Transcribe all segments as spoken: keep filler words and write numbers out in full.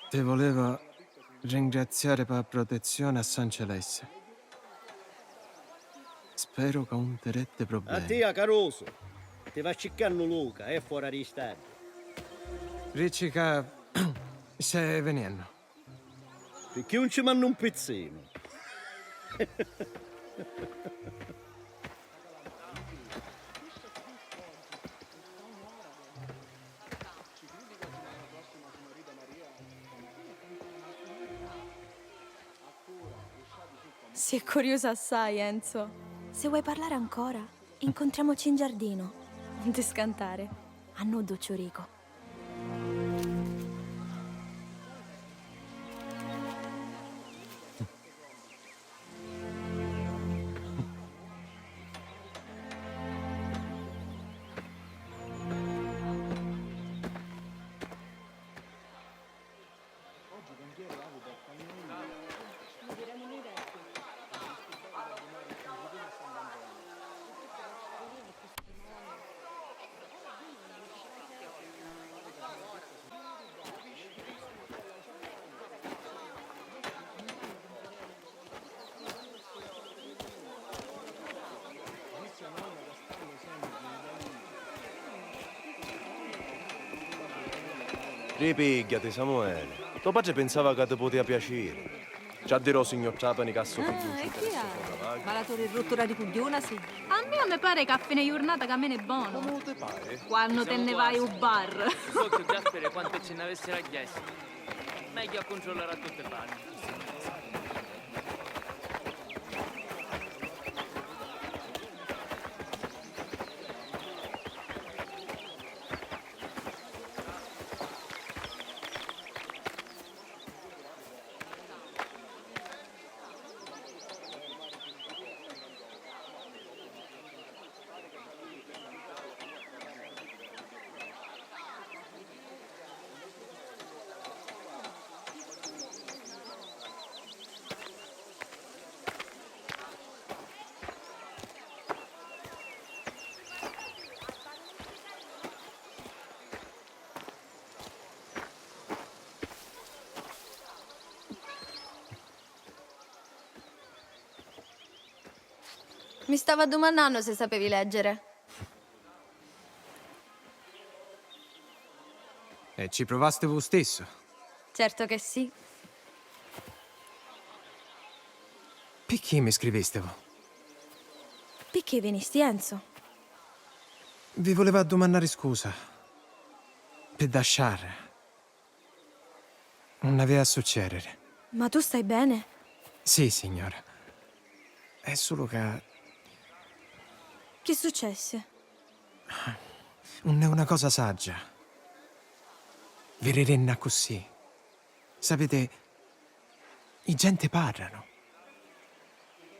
Ti volevo ringraziari pâ prutezzioni a San Celeste. Speru ca 'un ti detti problemi. A tia, carusu! Ti va circannu Luca, è fora di staddi. Dici ca stai veniennu. Picchì 'un ci manna un pizzinu? Si curiusu assai, Enzo. Se vuoi parlare ancora, incontriamoci in giardino. Non ti scantare. A nuddu ci 'u dicu. Ripìgghjati, Samuele. To patri pinsava ca ti putìa piaciri. Ci a dirò, signor Trapani, ca a so figghiu 'un ci interessa u so travagghiu. Malaturi ruttura di cugghiuna si. A mia mi pari ca a fine jurnata camini bonu. Comu ti pari? Quannu ti nni vai u bar. L'occhiu già speri quantu ci nn'avissi la chiesa. Megghiu a cuntrollari a tutti i banni. Mi stava dumannannu se sapevi leggere. E ci pruvasti vu stissu? Certo che sì. Picchì mi scrivistivu? Picchì vinisti, Enzo? Vi vuleva addumannari scusa. Pi dda sciarra. Nun avìa a succèriri. Ma tu stai bene? Sì, signora. È sulu ca... Chi successe? Nun è una cosa saggia. Virirenni accussì. Sapete, i genti parranu.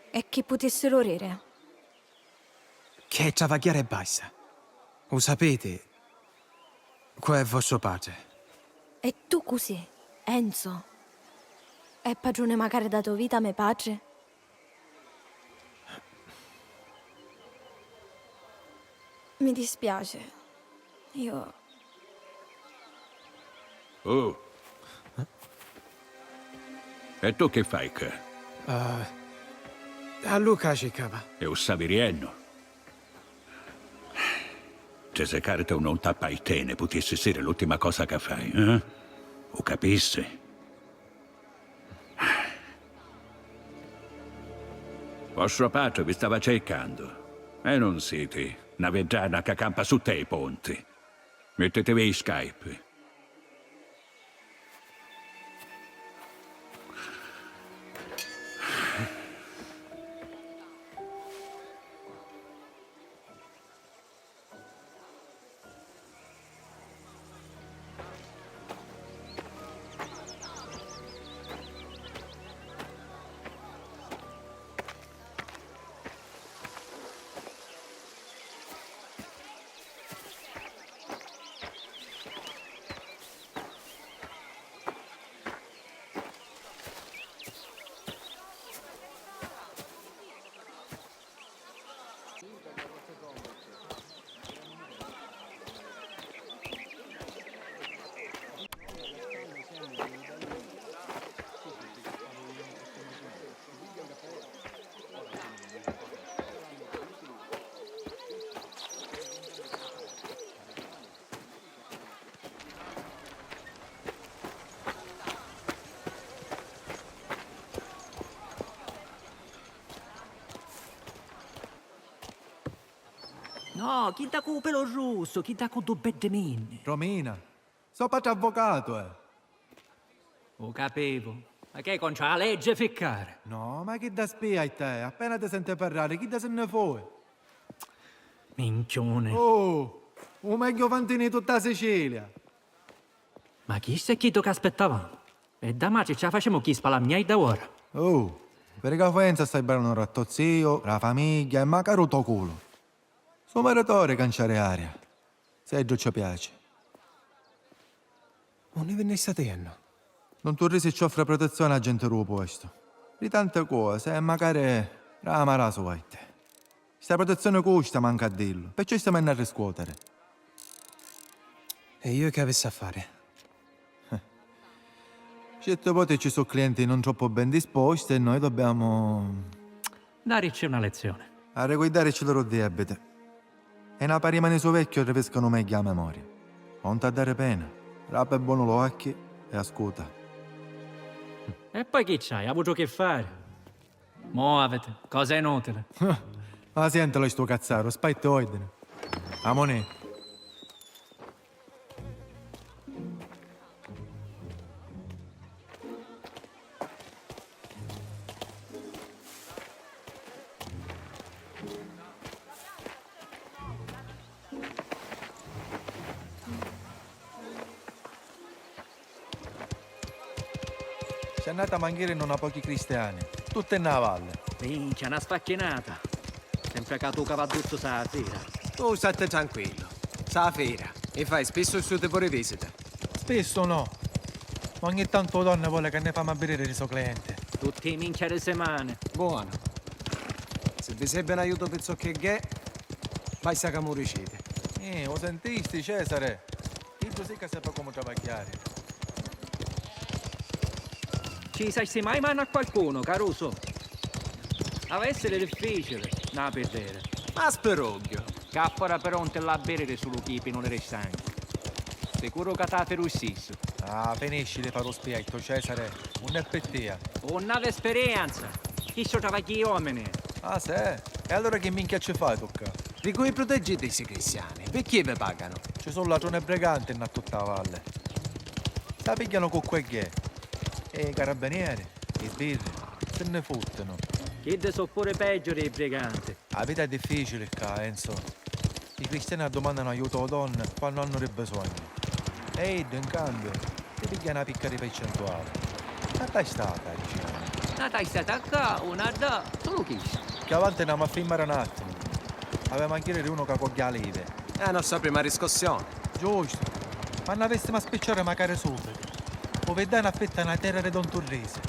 E chi putissiru riri? Chi è travagghiari e basta. U sapiti cu è vostru patri. E tu cu si, Enzo? È patruni macari dâ to vita me patri? Mi dispiaci. Io... Oh. E tu chi fai ccà? Ah, a Luca circava. E u stavi riennu? Ci si carta un non tappa i tene, putissi essiri l'ultima cosa ca fai, eh? U capissi? Vostro patri vi stava cercandu. E non siti na viddana ca campa sutta i ponti. Mittitivi i scarpi. No, chidda cu pelo russu, chidda cu du beddi minni. Romina, so patri avvocatu, eh. U capivu. Ma che è contra a legge ficcare? No, ma chidda spia è te, appena ti sente parrari, chidda se ne foi. Minchione. Oh, u megghiu fantinu di tutta la Sicilia. Ma chistu è chiddu ca aspettavamu. E da matri ci la facemu chi spalammia idda ora. Oh, veri ca foenza stai ballanu ra to ziu, ra famigghia e macari u to culu. Su meritori canciari aria, se iddu ci piaci. Unni vinni sta tiennu? Don Turrisi ci offri protezioni a genti ru postu. Ri tanti cosi, e macari ra mara suerte. Sta protezioni custa, manca a dillu, perciò stamennu a riscuoteri. E iu chi avissi a fari? Certi voti ci su clienti non troppu ben disposti e noi dobbiamo... Daricci una lezione. Arricuiddarici loro debiti. E na parima ni su vecchiu riviscanu megghiu a memoria. Conta a dari pena, rapi bonu l'occhi e ascuta. E poi chi c'hai? Avutu chi fari? Muoviti, cosa inutile. Ma sientilo stu cazzaru, spaitti ordini. Amunì. C'è nata manghiri non a pochi cristiani, tutti nna valle. Minchia, na sfacchinata. Sempre ca tu cavadduzzu sa fira. Tu statti tranquillo. Sa fira. E fai spissu stu tipo di visita. Spissu no. Ma ogni tantu u Don vole ca ne fama biriri ri so clienti. Tutti i minchia ri semani. Buono. Se vi serve un aiuto per ciò che gh'è, basta ca mu dicite. Eh, u sentisti, Cesare? Iddu sì ca sapi comu travagghiari. Ci sasti mai manu a qualcunu, Caruso? Havi a essiri difficili, na pirdera. Ma spirugghiu! Ccà fora però un ti l'ha a biriri sulu chi i pinoli ri stanchi. Sicuru ca t'havi ru stissu. Ah, finisci di fari u spiettu, Cesare, unn'è pi tia. Unn'havi sperienza! Chistu travagghi i omini! Ah, sì? E allura chi minchia ci fai tu ccà? Ri cui pruteggiti sti cristiani? Picchì vi paganu? Ci su latruni e briganti nna tutta a valle. Sa pigghianu cu quegghiè. E i carabinieri, i birri, si nni futtinu. Chiddi su puru peggiu di i briganti. A vita è difficili ccà, Enzo. I cristiani addumannanu aiutu ô Don quannu hannu ri bisognu. E iddu, in cambiu, ti pigghia na picca di percentuali. Na tastata, dicemu. Na tastata ccà, una ddà, sulu chissa. Cchiù avanti n'hamu a firmari n'attimu. Avemu a ghiri ri unu ca cogghia alivi. È a nostra prima riscossioni. Giustu. Ma nn'avìssimu a spicciari macari subitu. U viddanu affitta na terra ri Don Turrisi.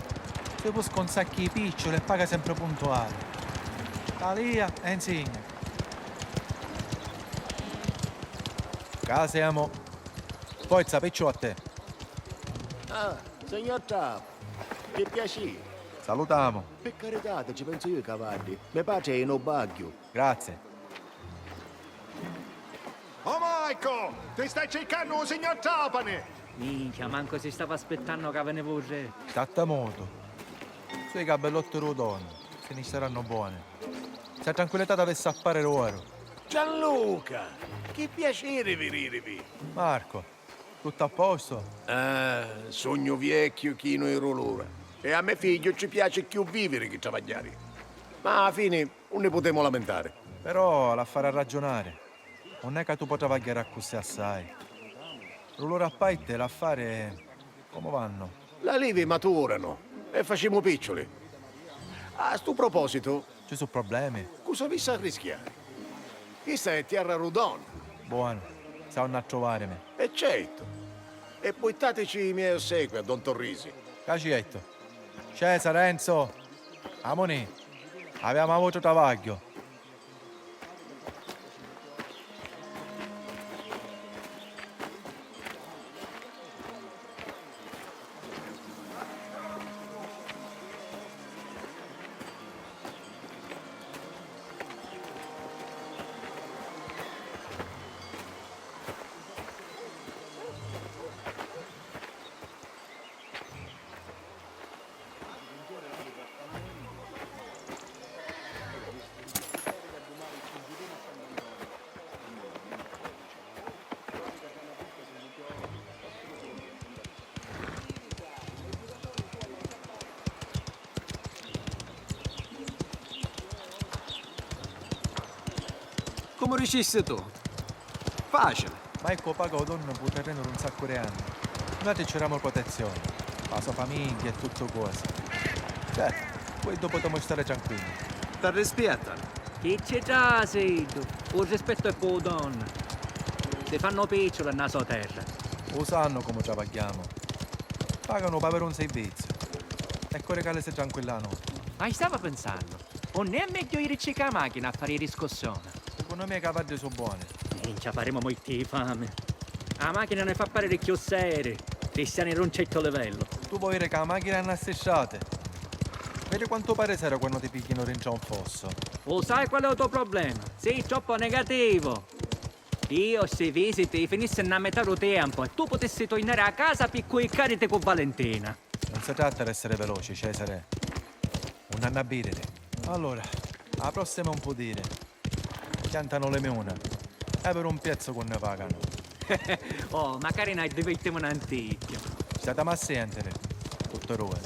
Si pusca un sacchi i picciuli e paga sempri puntuali. Talia e insigna. Ccà semu. Forza, picciu, a te. Ah, signor Trap, che piaciri. Salutamu. Pi caritati, ci pensu iu i cavaddi. Me patri è in u bagghiu. Grazie. Oh Maico, ti stai circannu u signor Trapani! Minchia, mancu si stava aspittannu ca venivu u re. Statta mutu. Sui cabellotti ru Don, si ni starannu boni. Sta tranquillità t'avissi a pari d'oru. Gianluca, chi piaciri viririvi! Marco, tuttu a posto? Eh, sugnu viecchiu chinu di rulura. E a me figghiu ci piaci cchiù viviri chi travagghiari. Ma a la fini, 'un ni putemu lamentari. Però l'ha fari arraggiunari. 'Un è ca tu po' travagghiari accussì assai. Rulura a parti, l'affari comu vannu? L'alivi maturanu e facimu picciuli. A stu propositu, ci su problemi? Cu s'avissi a rischiari? Chista è tierra ru Don. Buonu, s'haunnu a truvarimi. E certu. E puittatici i miei ossequi a Don Torrisi. Ca certu. Cesare, Enzo, amunì, aviamu avutru travagghiu. Comu dicissi tu. Facili. Ma eccu, paga u donna pu terrenu d'un saccu di anni. Nuatri ci damu protezioni, pa so famigghia e tuttu cosi. Certu, poi dopu putemu stari tranquilli. T'arrispiettanu. Chi ci trasi iddu? U rispettu è pu u donna. Si fannu picciuli nna so terra. U sannu comu travagghiamu. Paganu p'aviri un sirviziu. E cu rigalisi tranquilla a notti. Ma stava pinsannu, unn'è megghiu irici ca machina a fari riscossiona? Secunnu mia i cavaddi su boni. Minchia, paremu muitti di fami. A machina ni fa pariri chiù seri, cristiani d'un certu livellu. Tu voi iri ca a machina nna sti strati? Vidi quantu pari seri quannu ti pigghianu dintra un fossu. U sai qual è u to problema? Sì troppu negativu. Io sti visiti i finissi nna metà du tiempu e tu putissi tuinari a casa pi cuiccariti cu Valentina. Non si tratta d'essere veloci, Cesare. Unn'hannu a biriri. Allura, a prossima un pudiri. Chiantanu li miuna. E aviri un piezzu cu nni paganu. Oh, macari nai divirtimu n'anticchia. Statamu a sientiri, tutti dui.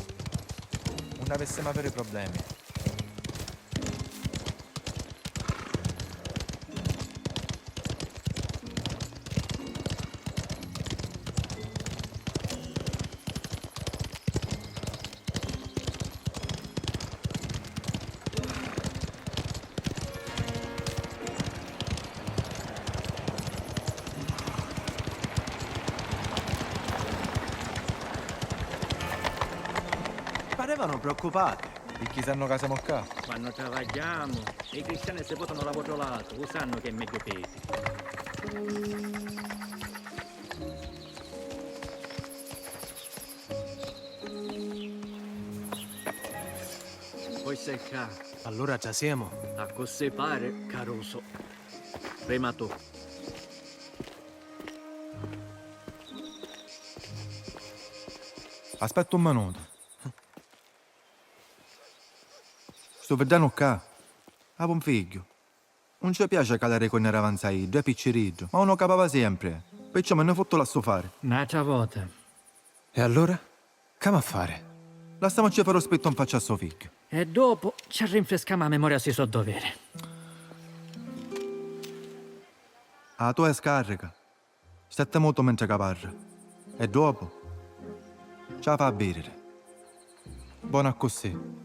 Unn'avissimu aviri problemi. Parevanu preoccupati. Picchì sannu ca semu ccà. Quannu travagghiamu, i cristiani si votanu la votulata, u sannu chi è megghiu piti. Poi stai ccà. Allura trasiemu? Accussì pari, carusu. Prima tu. Aspetta un minutu. Stu viddanu ccà havi un figghiu. Nun ci piaci ca la riconera avanza a iddu, è picciriddu, ma unu capava sempri, perciò mi nni futtu lassu fari. N'atra vota. E allura? C'amu a fari? Lassamucci fari u spittu 'n faccia a so figghiu. E dopu ci arrinfriscamu a memoria sui so doviri. A tua è scarrica. Stette mutu mentri ca parra. E dopu? Ci a fa a biriri. Bonu accussì.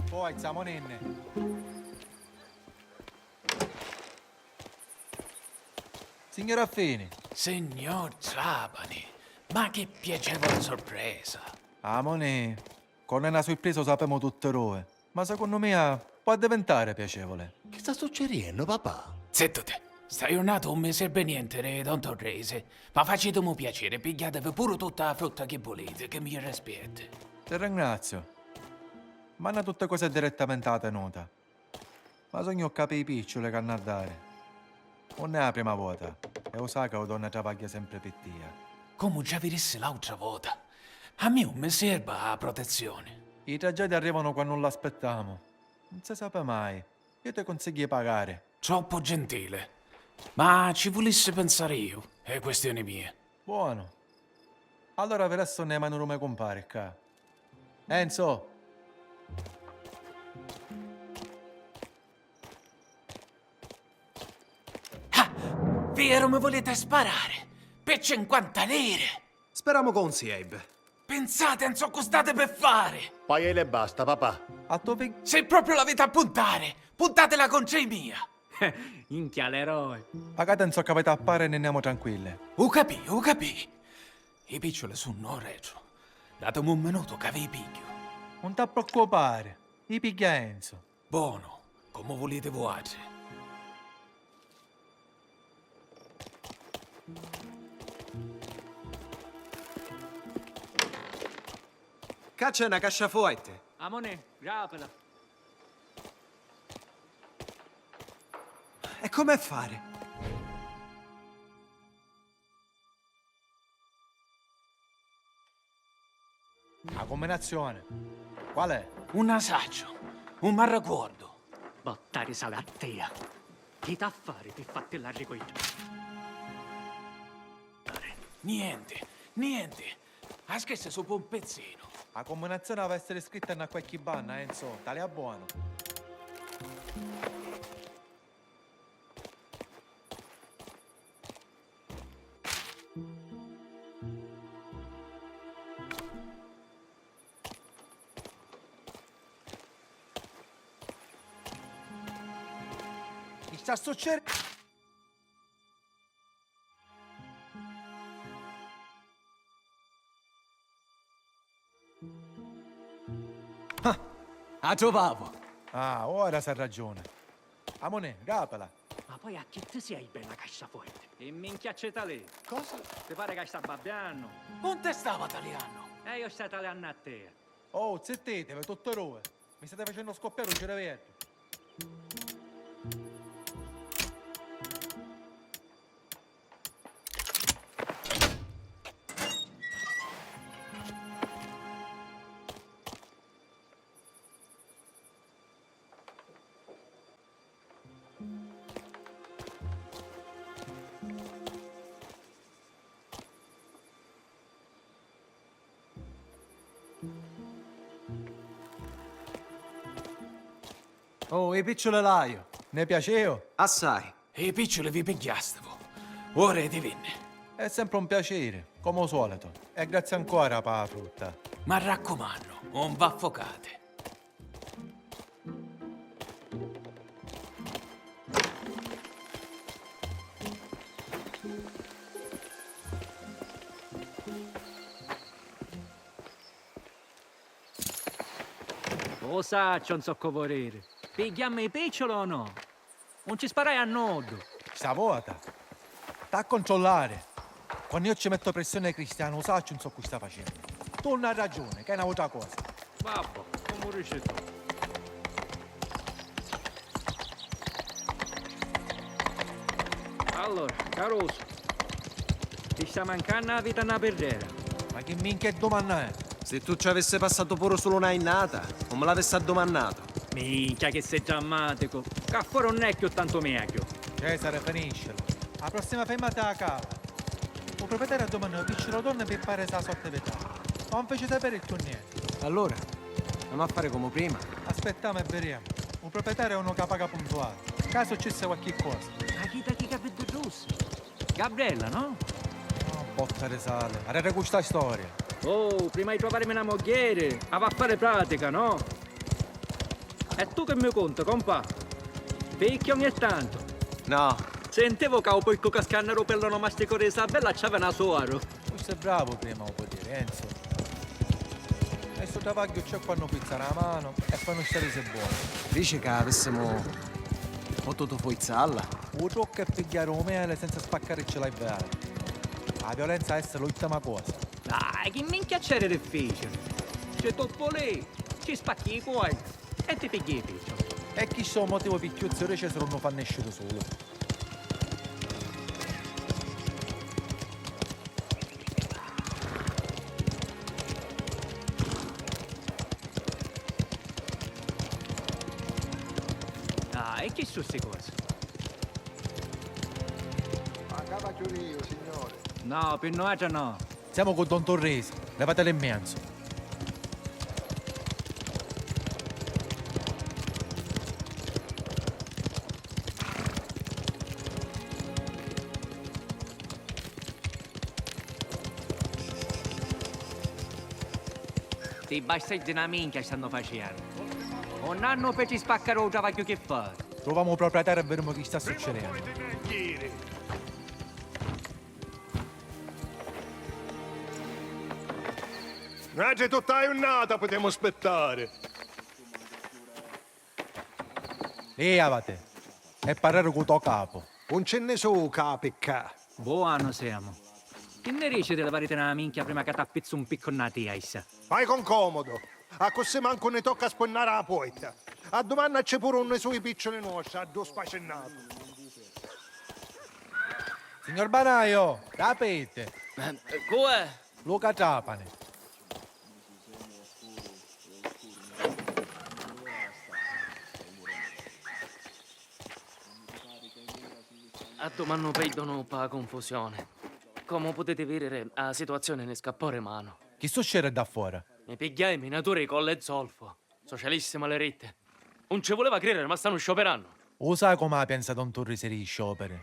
Poi, zamonenni. Signor Affini. Signor Trapani, ma che piacevole sorpresa! Amoni, quannu è na surpresa u sapemu tutti dui, ma secunnu mia pò addivintari piacevuli. Chi sta succiriennu, papà? Zittiti! Sta jurnata un mi serbi nienti di don Torresi, ma facitimu u piaciri, pigghiativi puru tutta a frutta chi vuliti, chi mi rispietti. Ti ringraziu. Manna tutti cosi direttamenti a la tenuta. Ma sugnu ccà pi i picciuli c'hannu a dari. Nun è a prima vota, e u sai ca u donna travagghia sempri pi tia. Comu già vi dissi l'autra vota, a mia un mi serba a protezioni. I tragedii arrivanu quannu nun l'aspettamu. Nun si sapi mai. Io ti cunsigghiu di pagari. Troppu gentili. Ma ci vulissi pinsari io, è quistioni mia. Buonu. Allura vi lassu nni mani dû me cumpari ccà. Enzo! Ah! Veru mi vuliti sparari? Pi cinquanta liri! Speramu ca 'un si ebbi. Pinsati a 'n soccu stati pi fari! Paiali e basta, papà. A to figghiu. Si propriu l'aviti a puntari, puntatila contri i mia! Minchia, l'eroi! Pagati 'n soccu aviti a pari e nni nemu tranquilli. U capì, u capì! I picciuli sunnu o retru. Datimi un minutu ca vi i pigghiu. 'Un t'approccupari, i pigghia Enzo. Bonu, comu vuliti vuatri. Ccà c'è na casciaforti. Amonì, grapila. E comu è fari? A cumbinazioni. Qual è? Un a sacciu, un m'arricuordu. Bottari sali a tia. Chi t'ha fari pi fattilla arricuorda? Nienti, nienti. A scrissa su pi un pizzinu. A cumminazioni havi a essiri scritta nna qualchi banna, Enzo, talìa buonu. Chi sta succedendo? Ah, a truvavu! Ah, ora s'ha ragiuni. Amunì, rapala. Ma poi a chi ti si hai bella casciaforti? E minchia c'è talè. Cosa? Ti pare ca sta babbiannu? Unni stava taliannu? E io sta taliannu a te. Oh, zittitevi, tutti due. Mi state facendo scoppiare un cervello. Oh, i picciuli l'haiu. Ne piaceu? Assai. E i picciuli vi pigghiastivu. Ora eti vinni. È sempre un piacere, come al solito. E grazie ancora pa la frutta. M'arraccumannu, un v'affocati. Lo sacciu, non so co voriri. Pigghiammu i picciuli o no? Non ci sparai a nuddu. Sta vota. T'ha a controllare. Quannu io ci metto pressione ai cristiani, lo sacciu, non so cu sta facennu. Tu non hai ragione, che è un'altra cosa. Vabbè, come dici tu. Allora, Caruso, ti sta mancannu a vita na pirrera. Ma chi minchia è dumanna è? Si tu ci avissi passatu puru sulu na jinnata, non mi l'avissi addumannatu. Minchia, che sei drammatico. Ca fora non è più tanto meglio. Cesare, finiscila. La prossima fermata è a cava. U proprietario ha dumannatu chi ci lo donna per fare sa sottività. Non fece sapere più niente. Allora, non a fare come prima? Aspettiamo e vedremo. U proprietario è uno che paga puntuale. Ca successe qualche cosa. Ma chi da chi capelli rossi? Gabriella, no? Oh, botta di sale. Arreda cu sta storia. Oh, prima di trovarmi una mogliera, va a fare pratica, no? E tu che mi conti, compà? Picchia ogni tanto. No. Sentivo ca u porcu ca scanna ru pellu nomastico di Isabella c'aveva na suoru. Tu sei bravo prima, lo puoi dire, Enzo. E sto travagghiu c'è quannu pizzare la mano e quannu stare se buono. Dici che avessimo potuto foizzarla? U trucco è pigghiare u mele senza spaccaricci la vela. La violenza è l'ultima cosa. Dai, chi minchia c'era difficile? C'è troppo lì, ci spacchi i cuori e ti pigli i piccioli. E chi sto motivo picchiuzzi ora Cesare non lo fa nescere solo. Ah, e chi su sti cose? Mancava chiurìu, signore. No, pi nuatri no. Siamo cu Don Torresi, levateli in mezzo. Sti bastardi na minchia stannu facennu. Non hannu feci spaccari u travagghiu chi fari. Truvamu u proprietario e vidimu chi sta succedennu. Nuatri tutta a junnata putemu spittari. Liavati e parrari cu to capu. Un ci nni su capi ccà. Buonu semu. Chi nni dici di livariti na minchia prima ca t'appizzu un piccu nna tia issa? Fai con comodu. Accussì mancu ni tocca a spunnari a porta. Addumannaci puru unni su i picciuli nuostri, a ddu spacinnatu. Signor Banaio, rapete! Eh, cu è? Luca Trapani. Addumannu pirdunu pâ cunfusioni. Comu putiti vidiri, a situazioni ni scappò ri manu. Chi succedi ddà fora? Mi pigghiai i minatori di Colle Zolfo. Socialisti maliritti. Un ci vuleva cridiri, ma stannu scioperannu. U sai comu la pensa don Turrisi di i scioperi?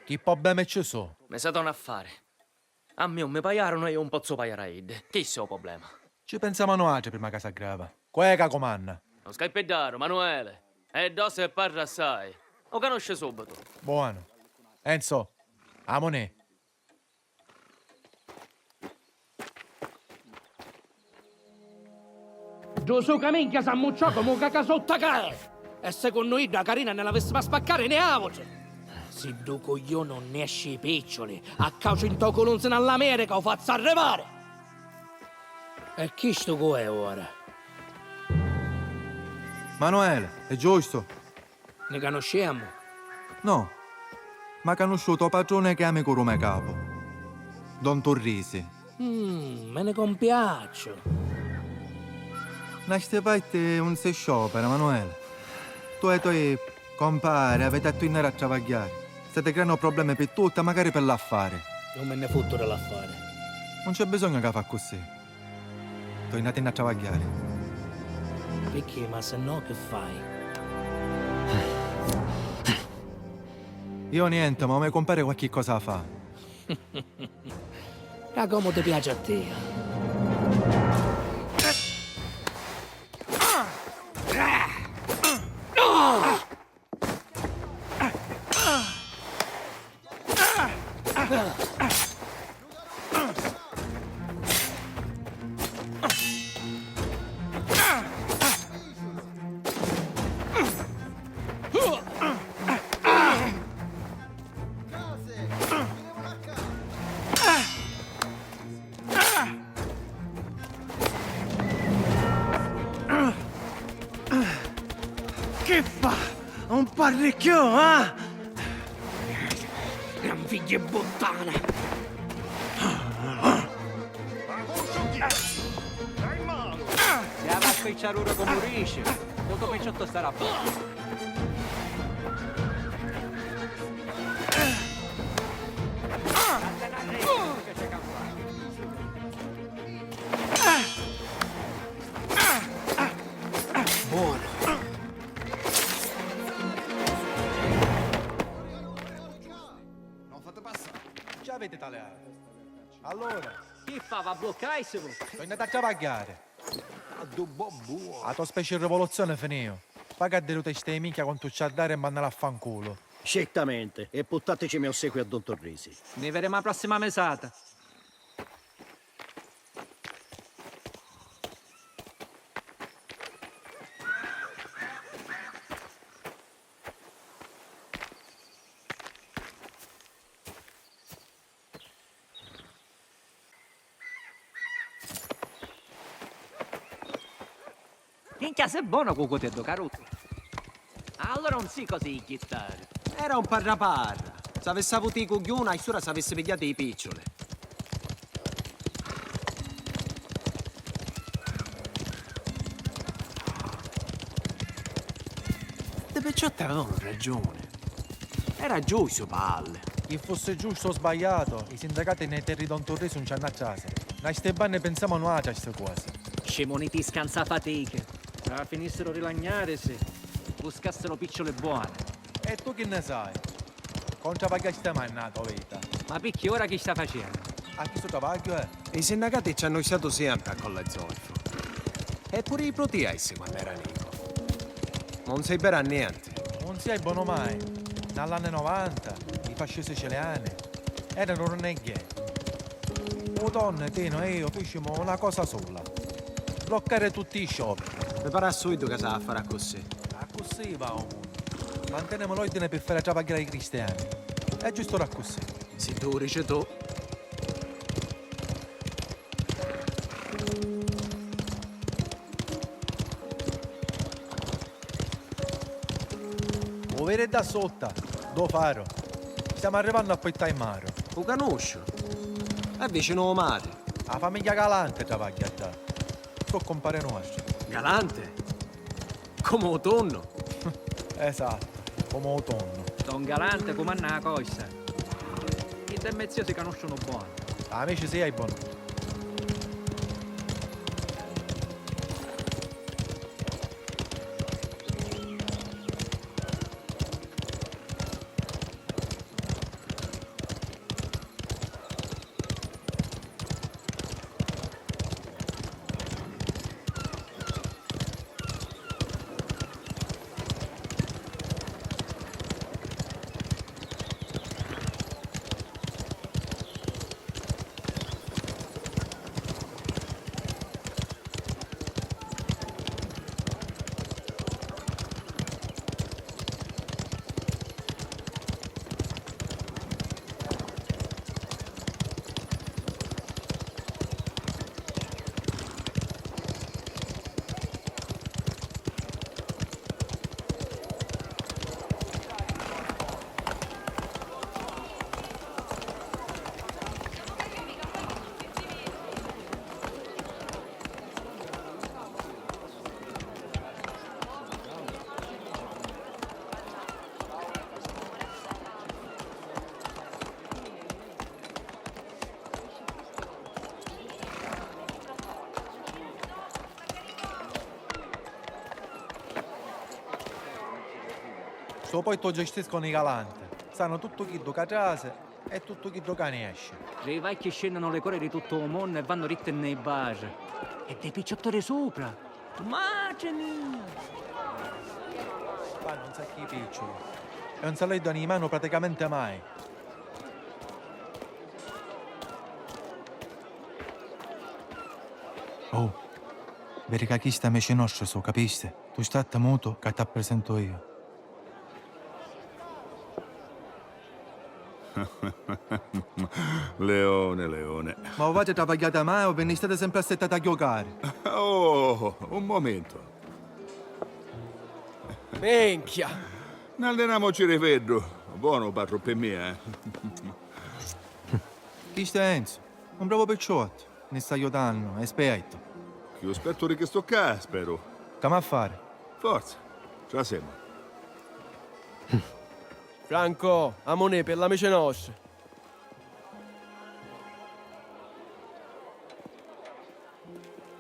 Chi problemi ci su? Mi sa dona a fari. A mia un mi paiarunu e iu un pozzu paiari a iddi. Chissu è u problema. Ci pensamu nuatri prima ca s'aggrava. Cu è ca cumanna? Non scaippiddari, Manuele. È dossi e parra assai. U canusci subitu. Buonu. Enzo, amunì. Ddu suca minchia s'ammucciò comu un caca sutta ca è! E secunnu iddu a carina nni l'avissimu a spaccari niautri! Si ddu cuglioni nun nesci i picciuli, a cauci nto culunzinu all'America u fazzu arrivari! E chistu cu è ora? Manuele, è giustu? Ni canusciemu? No, ma canusciu u to patruni chi è amicu ru me capu, don Turrisi. Mm, mi ni compiacciu. Na sti parti un si sciopera, Manuele. Tu e i toi compari aviti a tuinari a travagghiari. Stati creannu problemi pi tutti, macari pi l'affari. Nun mi nni futtu di l'affari. Nun c'è bisognu ca fa accussì. Tuinatinni a travagghiari. Picchì, ma se no chi fai? Io niente, ma u me compari qualchi cosa fa. Ca comu ti piaci a tia. Chi fa? Un parri cchiù, ah? Gran figghiu 'i buttana! Siamo a spicciarura comu dici, tutto picciotto starà buono. Buono. Non fate passare. Già avete taleato. Allora? Chi fa, va a bloccaissivu? Sono andato a travagghiare. A du bobbù. La tua specie di rivoluzione finìu. Paga a diruta sta minchia quantu c'ha a dari e mannala a fanculo. Certamente, e puttatecemi ossequio a don Torrisi. Ni vedemu a prossima mesata. Minchia, sei buono cu cuteddu, carutu. Allora non si così ghittari. Era un parra parra. S'avissi avutu i cugghiuna, a sura s'avissi pigghiatu i picciuli. Sti picciotti avevano ragione. Era giustu, palle. Chi fussi giustu o sbagliatu, i sindacati nei terri don Turrisu non ci hanno a trase. Noi sti banni pensiamo nuatri a ste cose. Scimuniti scansa fatiche. Ca finissiru di lagnarisi, buscassiru picciuli buoni. E tu chi ne sai? Contra paghiasti mai nna to vita? Ma picchì ora chi sta facennu? A chi stu travagghiu è? I sinnacati ci hannu statu siempre a Colle Zolfo. E puru i prutì a issi quannu era nicu. Non si bera a niente. Non si è buono mai. Nall'anni novanta, i fasci siciliani erano reneghi. U Tonnu, Tinu e io ficimu una cosa sola. Bloccare tutti i scioperi. Mi pare assurdu ca s'ha a fare accussì. Accussì va u munnu. Mantenimu l'ordine pi fari travagghiari i cristiani. È giustu ora accussì. Si tu u dici tu. U viri ddà sutta, ddu faru. Stiamo arrivannu a Pitta i Maru. U canusciu. È vicinu u mari. A famigghia Galante travagghia ddà. So cumpari nuostru. Galante? Comu u tunnu? Esattu, comu u tunnu. Don Galante cumanna a costa. Idda e me zio si canusciunu buonu. Amici siei, bon. Lu postu u gestiscunu i galanti. Sannu tuttu chiddu ca trasi e tuttu chiddu ca nesci. Li vacchi scennunu li cori di tuttu u munnu e vannu ritti nni i bar. E ddi picciotturi supra! Matri mia! Fannu un sacchi di picciuli. E un salutu ni manu praticamenti mai. Oh, viri ca chisti amici nostri su, capisti? Tu statti mutu ca t'apprisentu iu. Leone, leone. Ma u vati travagghiati mai o vi nni stati sempri assettati a ghiucari? Oh, un mumentu. Minchia! N'allinamocci ri veddu. Bonu, patru, pi mia, eh. Chistu è Enzo, un bravu picciottu, ni sta aiutannu, è spiettu. Cchiù spiettu di chistu ccà, speru. C'amu a fari? Forza, trasemu. Franco, amunì, pi l'amici nostri.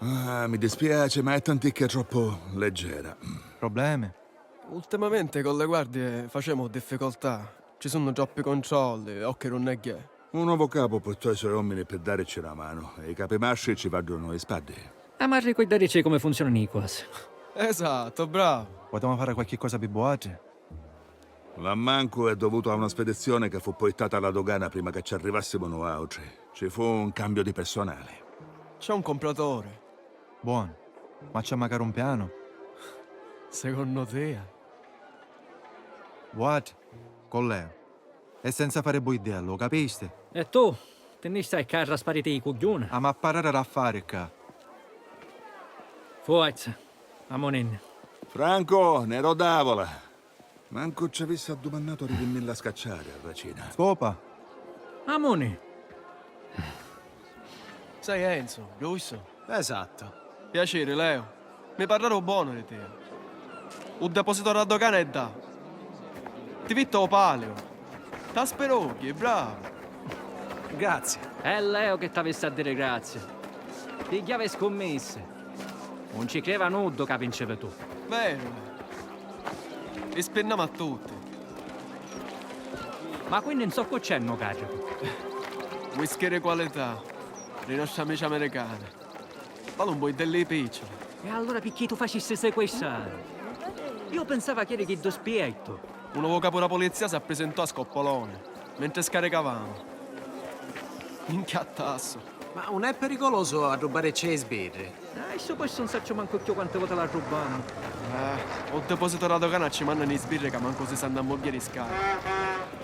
Ah, mi dispiaci, ma è tanticchia troppu leggera. Problemi? Ultimamenti cu li guardii facemu difficoltà. Ci sunnu troppi controlli, occhi d'unni è ghè. Un novu capu purtò i so ommini pi darici na manu, e i capimastri ci vaddunu i spaddi. Amu a ricuddarici comu funzionanu i cosi. Esatto, bravo. Putemu fari qualchi cosa pi vuatri? L'ammancu è dovutu a una spedizioni ca fu purtata a la dugana prima ca ci arrivassimu nuautri. Ci fu un cambiu di pirsunali. C'è un compratore. Bonu, ma c'è macari un pianu? Secondo tia? Vuatri, cu Leo. E senza fari buiddellu, capisti? E tu? Ti nni stai ccà a raspariti i cugghiuni? Amu a parrari d'affari ccà. Forza, amuninni. Franco, nni ro davola. Mancu ci avissi addumannatu di vinnilla a scacciari a racina. Scopa! Amuni! Sei Enzo, giustu? Esatto. Piaciri, Leo. Mi parraru bonu di tia. U depositu dâ dogana è ddà. Ti vitti ô paliu. T'aspirugghi, bravu. Grazie. È Leo chi t'avissi a diri grazie. Pigghiavi scummissi. Un ci crieva nuddu ca vincivi tu. Veru. Li spinnamu a tutti. Ma quinni nzoccu c'è nu carricu? Whisky di qualità, li nostri amici americani. Vali un buiddellu di picciuli. E allura picchì tu facisti sequestrari? Io pensava chi eri chiddu spiettu. Un novu capu dâ pulizia s'apprisintò a Scoppoloni, mentri scaricavamu. Minchia tassu. Ma un è pericolosu arrubbari cei sbirri? Ah, stu postu un sacciu mancu cchiù quanti voti l'arrubbammu. Eh, u depositu dâ dogana ci mannanu i sbirri ca mancu si sannu ammugghiari i scali.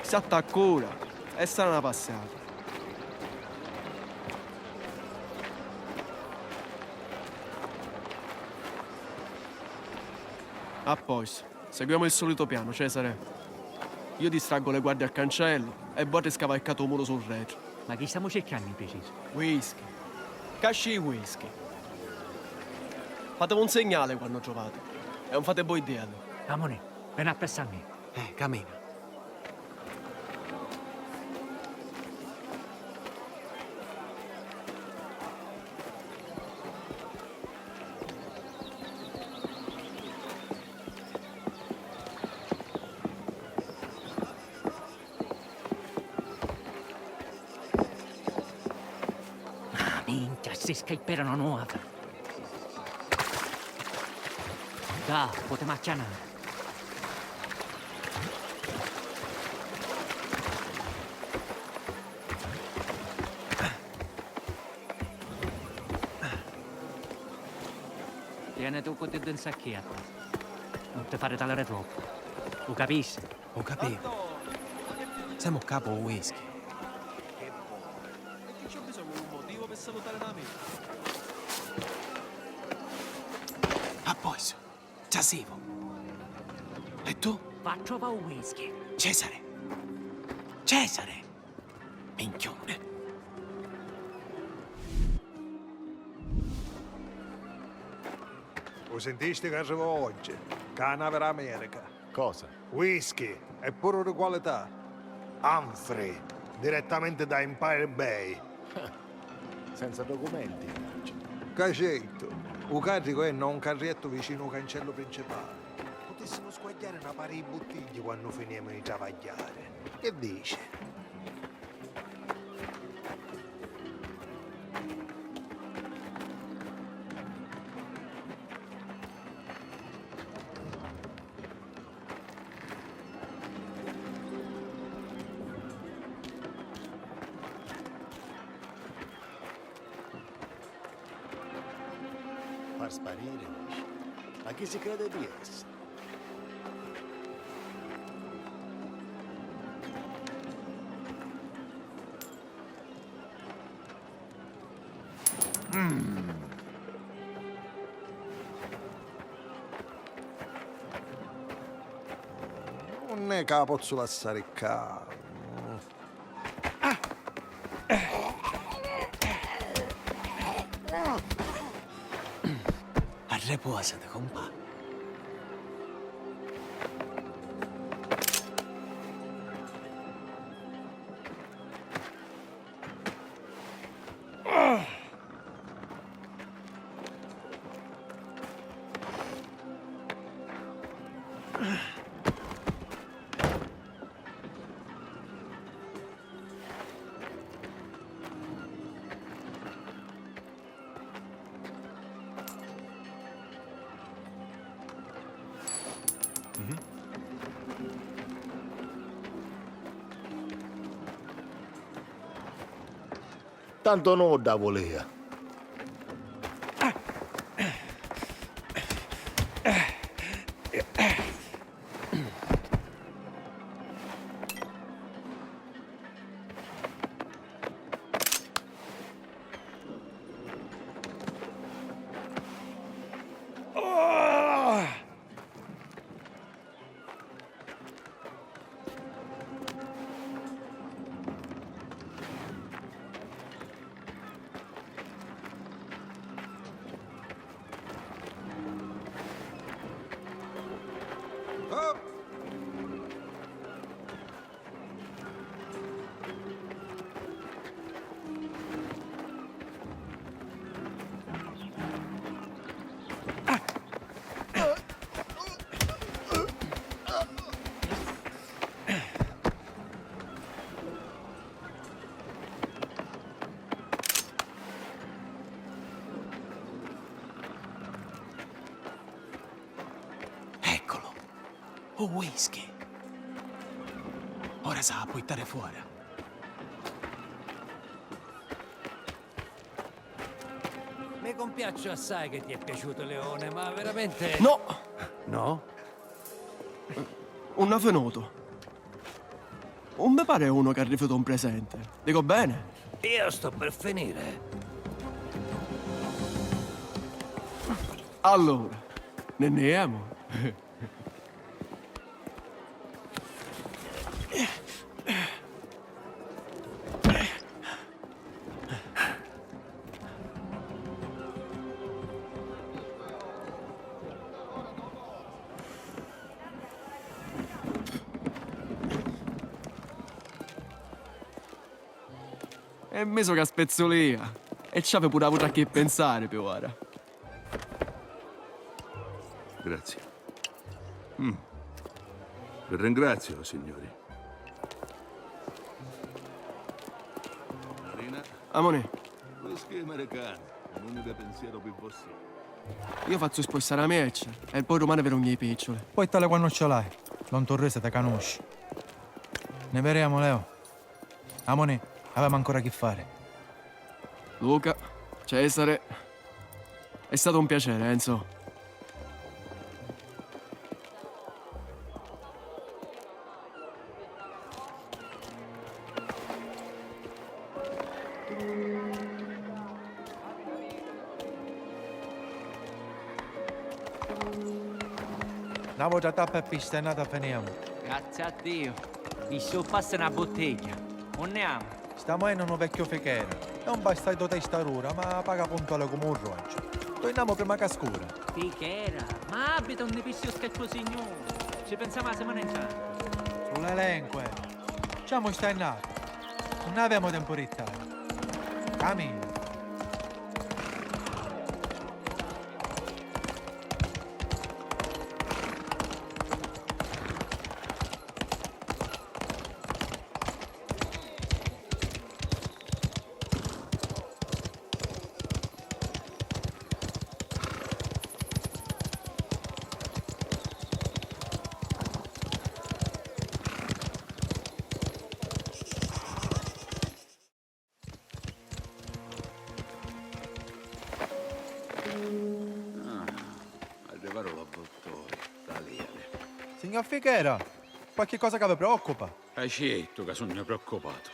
Statti accura e sali na passiata. A postu. Seguiamo il solito piano, Cesare. Io distraggo le guardie al cancello e voi scavalcate un muro sul retro. Ma chi stamu circannu in precisu? Whisky. Casci di whisky. Fatemi un segnale quando trovate. E non fate voi dirlo. Amone, veni appressu a me. Eh, camina. Ah, minchia, si scaiperanu a nuota. Dà, putemu acchianari. Tieni tu cu ddi nsacchia. Non ti fari talari troppu. U capisci? U capivu. Semu ccà pû whisky. Perché c'è bisogno di un motivo per salutare un amico? A posto. Già sivu. E tu? Va a truvà u whisky. Cesare! Cesare! Minchione! U sintisti ca arrivò oggi, câ navi d'America? Cosa? Whisky, e puru di qualità. Humphrey, direttamenti dâ Empire Bay. Senza documenti, immaginu. Ca certu, u carricu è nta un carriettu vicinu ô cancellu principali. Putìssimu squagghiari na para di buttigghi quannu finiemu di travagghiari. Chi dici? Far spariri, dici? Ma chi si crede di essiri? Mm. Nun è ca la pozzu lassari ccà. Arrepòsati, compà. Tantu nudda vulìa. Eccolo! U whisky! Ora s'ha a puittari fora. Mi cumpiacciu assai chi ti è piaciutu, Leone, ma veramente... No! No? Unni finutu? Un mi pari unu ca rifiuta un presenti. Dicu beni? Io sto per finire. Allura, ni nni jemu? E misu ca spezzulia! E ci havi puru avutu a chi pinsari pi ora. Grazie. Mm. Vi ringrazio, signori. Marina? Amunì. Whisky americano, un unico pensiero pi vossia. Io fazzu spussari a mia eccia e poi dumani vi rugnu i picciuli. Poi tali quannu ci l'hai, l'on Turrisi ti canusci. Ne veremu, Leo. Amunì, avemu ancora chi fari. Luca, Cesare, è stato un piacere, Enzo. Na vota tappa e pista e nata finiamu. Grazie a Dio. Pisciu passa na buttiglia. Unni amu? Stamu jennu nu vecchiu fichera. È un bastardu testa dura, ma paga puntuali comu un ruocciu. Tornamu prima ca scura. Fichera? Ma abita unni pisciu scacciu signuri. Ci pensava la settimana intanto. Su l'elenco, eh. Ciamu sta innata. Nun avemu tempu di tali. Camina. Signor Fichera, qualchi cosa ca vi preoccupa? È certu ca sugnu preoccupatu.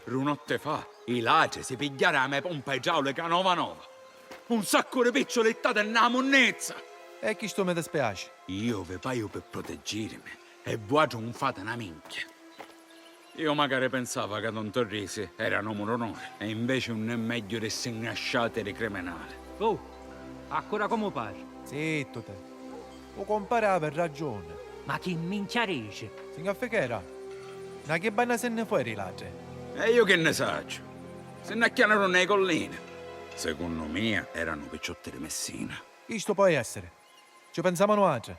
Dui notti fa, i latri si pigghiaru a me pompa idraulica nova nova. Un saccu di picciuli ittati nna munnizza! E chistu mi dispiaci. Io vi paiu pi proteggirimi e vuatri un fati na minchia. Io macari pensava ca don Turrisi era un omu d'onuri, e inveci un è megghiu di sti ngasciati di criminali. Oh, accura comu parri. Zittu te. U compari havi ragiuni. Ma chi minchia dici? Signor Fichera, na chi banna si nni fueri i latri? E io chi nni sacciu? Si nn'acchianaru nni i collini. Secunnu mia eranu picciotti di Messina. Chistu poi essiri. Ci pensamu nuatri.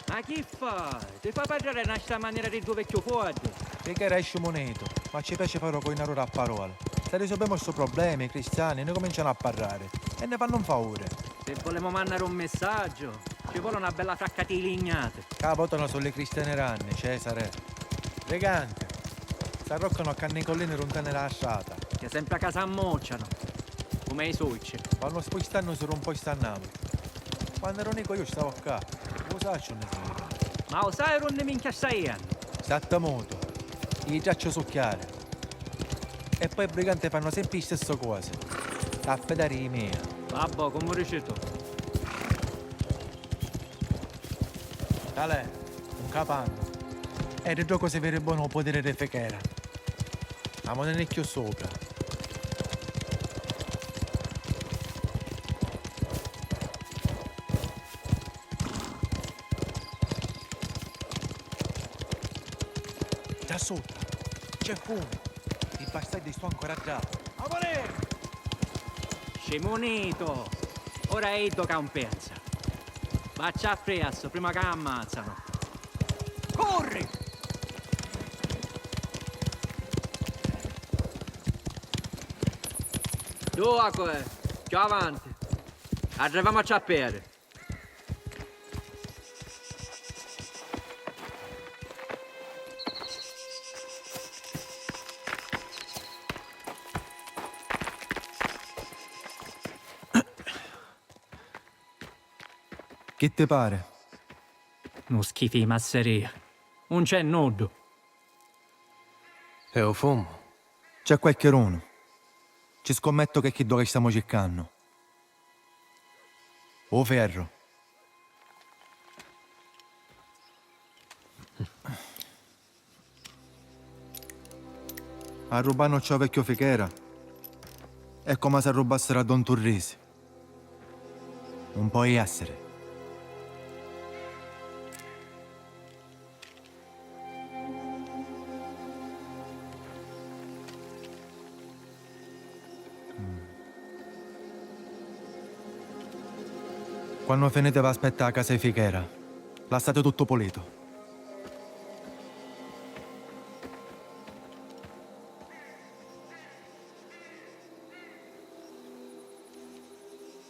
Ma chi fai? Ti fa parrari na sta manera di ddu vecchiu fuoddu? Fichera è scimunitu, ma ci piaci fari u coinaruri a paroli. Si risolvemu stu problemi, i cristiani ni cumincianu a parrari e ni fannu un favuri. Si vulemu mannari un missaggiu, ci voli una bella fracca di lignati. Ca votanu sulu li cristiani ranni, Cesare. Briganti, s'arroccanu a canni collini runtani da a strata. Chi sempri ca s'ammuccianu, comu i succi. Vannu spustannusi d'un postu a n'autru. Quannu eru nicu iu stava ccà, u sacciu unni si jiri. Ma u sai d'unni minchia stai jennu? Statti mutu, i tracciu su chiari. E poi i briganti fannu sempri i stessi cosi. T'ha fidari i mia. Vabbò, comu dici tu. Talè, un capannu. E di ddocu si viri bonu u putiri di Fichera. Amunini cchiù supra. Ddà supra c'è fumu. I bastardi sto ancora ddà. Amunì! Scimunitu! Ora è iddu ca un pensa. Vacci appressu, prima ca ammazzanu. Curri! Dua cu è, cchiù avanti. Arrivamu a ciapperi. Chi ti pari? Nu schifu di masseria. Un c'è nuddu. E u fumu? C'è qualchidunu. Ci scommettu che è chiddu ca stamu circannu. U ferru. Arrubbannucci u vecchiu Fichera è comu s'arrubbassiru a don Turrisi. Un poi essiri. Quannu finiti v'aspetta a casa 'i Fichera. Lassati tuttu pulitu.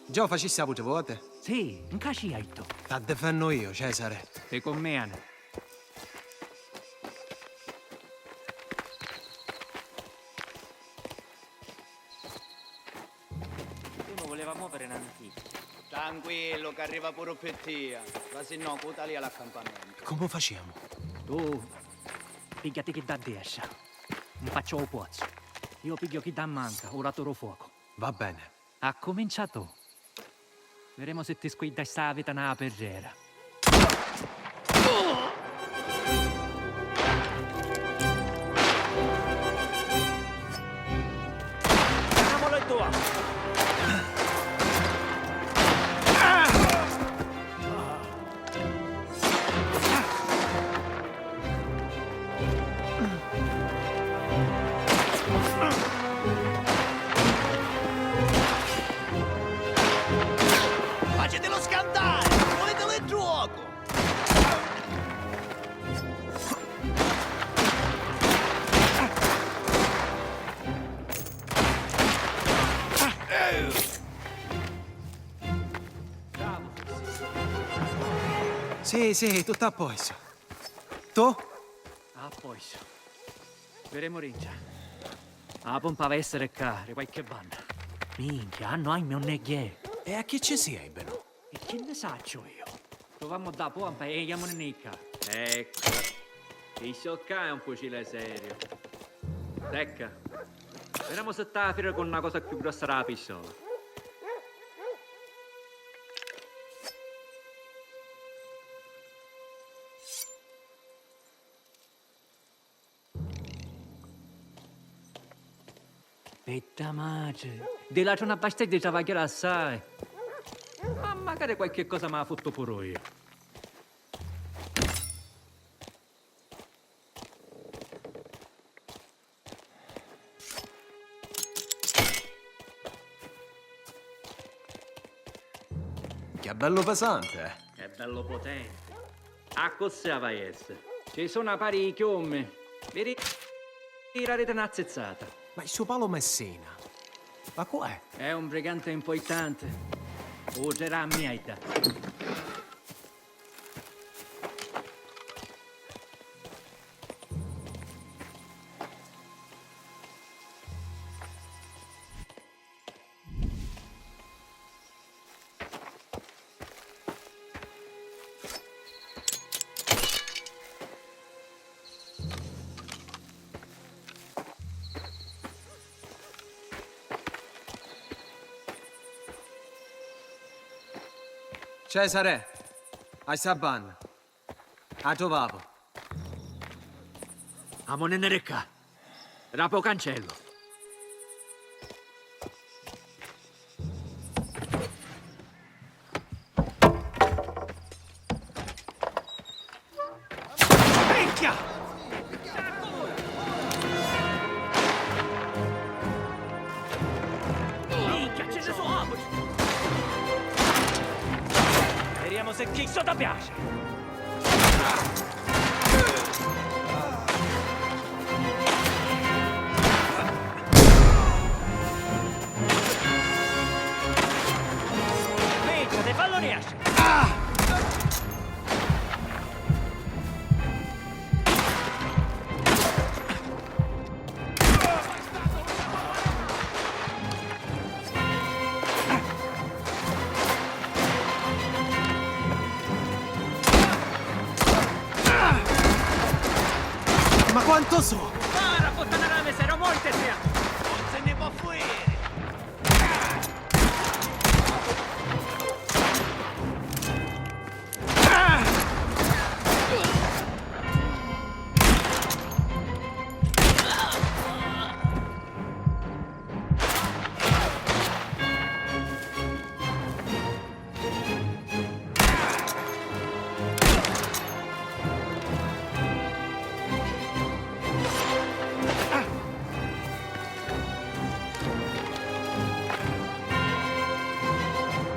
Già u facissi autri voti? Sì, nca ci hai tu. T'addifennu io, Cesare. Ti cunveni. Tu non voleva muovere nanticchia. Tranquillu, ca arriva puru pi tia. Ma si no, cu talia l'accampamentu. Comu facemu? Tu pigghiati chidda a destra. Nfaccia u pozzu. Io pigghiu chidda a manca, u latu ru fuocu. Va bene. Accumincia tu. Viremu si ti squidda sta vita na pirrera. Facitelu scantari! Vulitelu ddu Sì, sì, tuttu a posto. Tu? A posto. Viremu rincia. A pompa havi a essiri ccà, ri qualchi banna. Minchia, hannu agnu o negghè? E a chi ci si ebbinu? E chi nni sacciu iu? Truvamu dda pompa e jamunni ccà. Eccu. Issu ccà è un fucile seriu. Secca. Viremu si t'ha a firi cu na cosa cchiù grossa dâ pistola. Bedda matri! Di l'atru na bastedda travagghiari assai. Ma macari qualchi cosa ma futtu puru iu. Che bellu pesanti, eh? È bellu potenti. Accussì havi a essiri. Ci su na pari di chiummi. Vi ri-, tirariti na zizzata. Ma stu Paolo Messina? Ma cu è? È un briganti importanti. U trerà a mia idda. Cesare, a sta banna. A truvavu. Amunni ri ccà. Rapi u cancellu. Minchia! Minchia, ci ne su apri! Viriamo se chistu ti piace! Minchia, ti fallu riescere! Ma quantu so? Para, puttana la miseria, muoviti, zia! Non se ne può fuori!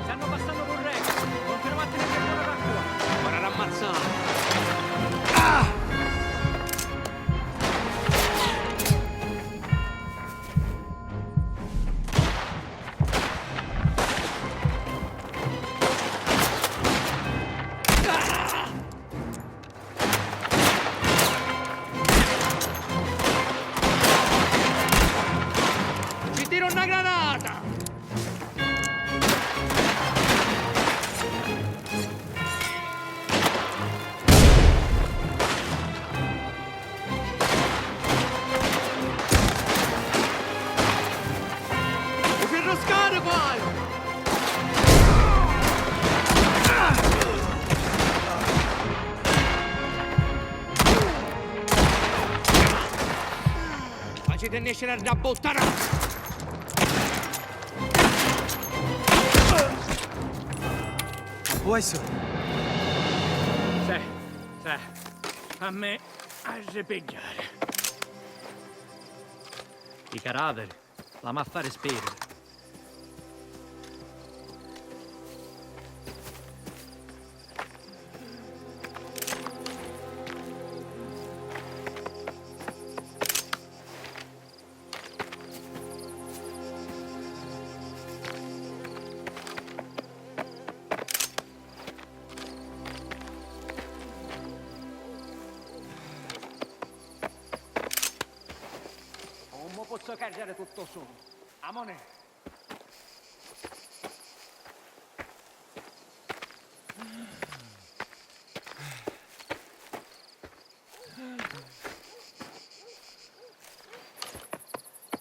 Stannu passannu cu Rex, cunfinumatini pi buona raccuà. Ora l'ammazzanu. Ci tiru na granata! U pirruscari poi! Faciti nesciri da buttara! Può essere? Sì, sì. A me a ripigghiari. I cadaveri l'hamu a fari spiriri. Carriari tuttu sulu. Amone.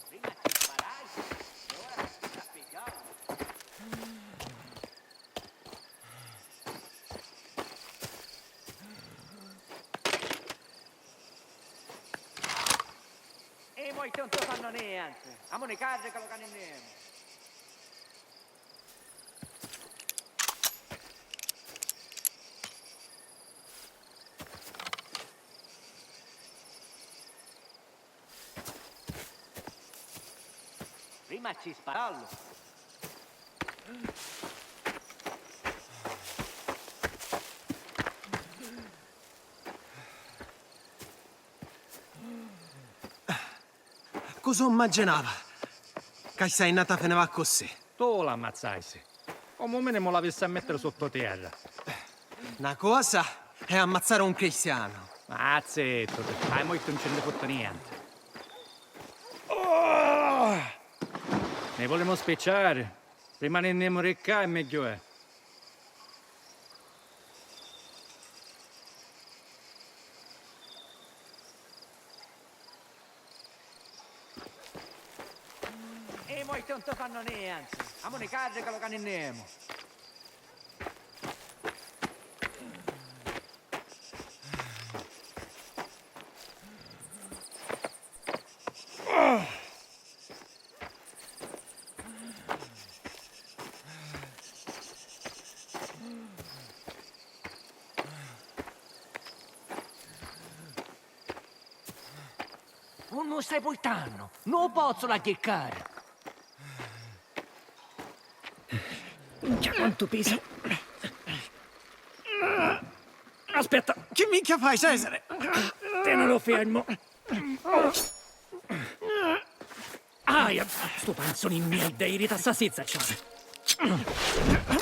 Prima ti sparai, e ora ti sta picchiando. E mo i tonti fanno niente. Amone, carrica lu caninnimu. Prima ci sparallu. Cosa immaginava? Ca sta innata finiva accussì. Tu l'ammazzasti. Comu minimu l'avissi a mettiri sotto terra. Na cosa è ammazzare un cristiano. Ma zittu, hai mo ittu non ci ne fotti niente. Oh! Ne volemu spicciari. Prima ne andiamo di qua è meglio è. E mo i tonti fanno niente. Amone, carrica lu caninnimu. Unni u stai purtannu? Non pozzu l'agghircari! Minchia, quantu pisa! Aspetta, chi minchia fai, Cesare? Tenilu fermu! Aia, stu panzuni miedda, irita sta sizza, Cesare!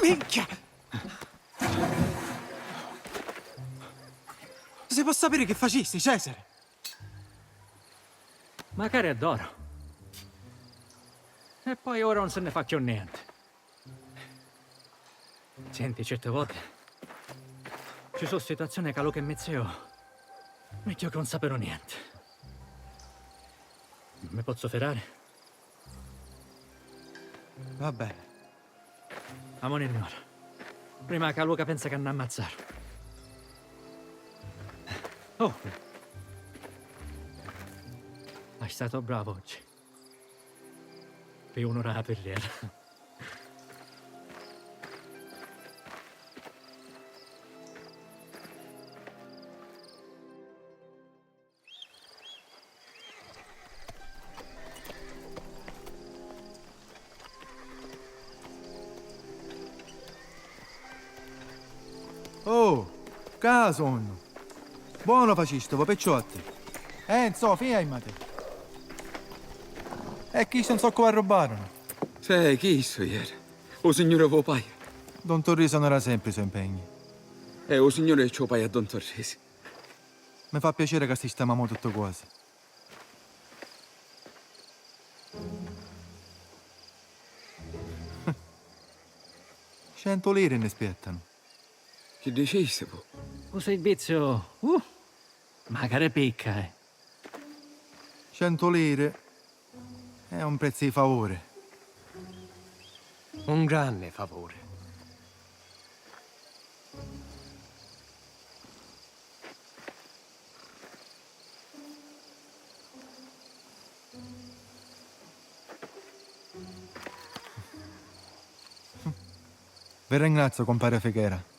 Minchia! Si può sapere che facisti, Cesare? Macari addora. E poi ora non se ne fa più niente. Senti, certe volte ci sono situazioni ca lu che mi zio meggio che non sapere niente. Mi pozzo fidare? Va bene. Amore mio, prima ca Luca pensa ca n'ammazzare. Oh! Hai stato bravo oggi. Pi unura a pirrera. Oh, ca sonnu! Buono facistivu, picciotti! Enzo, fiaimati! E chistu non so cu arrubbarono! Sai, chistu ieri? U signuri vo paia. Don Torrisi non era sempre i so impegni. E u signuri ci u paia a Don Torrisi. Mi fa piacere ca sistemamu tuttu quasi. Centu liri ni spiettanu. Chi dicistivu? U serviziu, uh, macari picca, eh. Centu liri è un prezzu di favuri. Un granni favuri. Vi ringrazio, compare Fichera.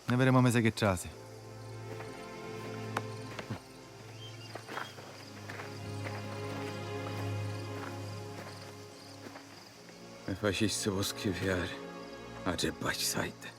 Ne vedemu misi chi trasi. Mi facistivu schifiari, a tri backside.